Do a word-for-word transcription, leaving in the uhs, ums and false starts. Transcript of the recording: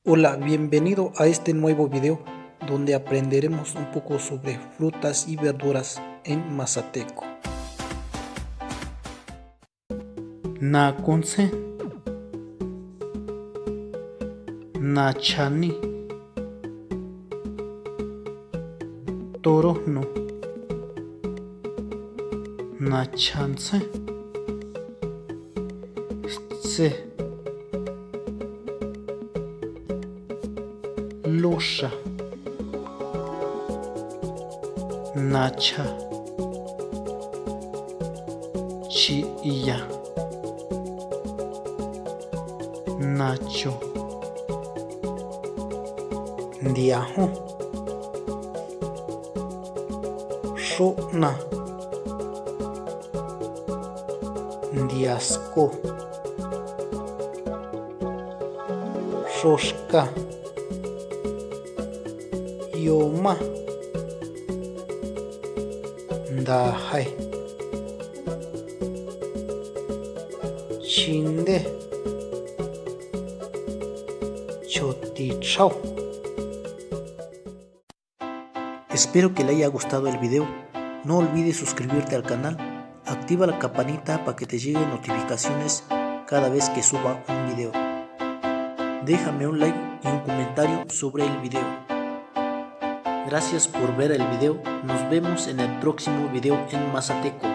Hola, bienvenido a este nuevo video donde aprenderemos un poco sobre frutas y verduras en mazateco. Nakunsé. Nachani. Torojno. Nachantsé. Tse. Lóxa. Nacha. Chi'iya. Nacho. Ndiajó. Xó'na. Ndiaskó. Xóxka. Yomá. Ndajai. Chindé. Choticháo. Espero que le haya gustado el video. No olvides suscribirte al canal. Activa la campanita para que te lleguen notificaciones cada vez que suba un video. Déjame un like y un comentario sobre el video. Gracias por ver el video. Nos vemos en el próximo video en mazateco.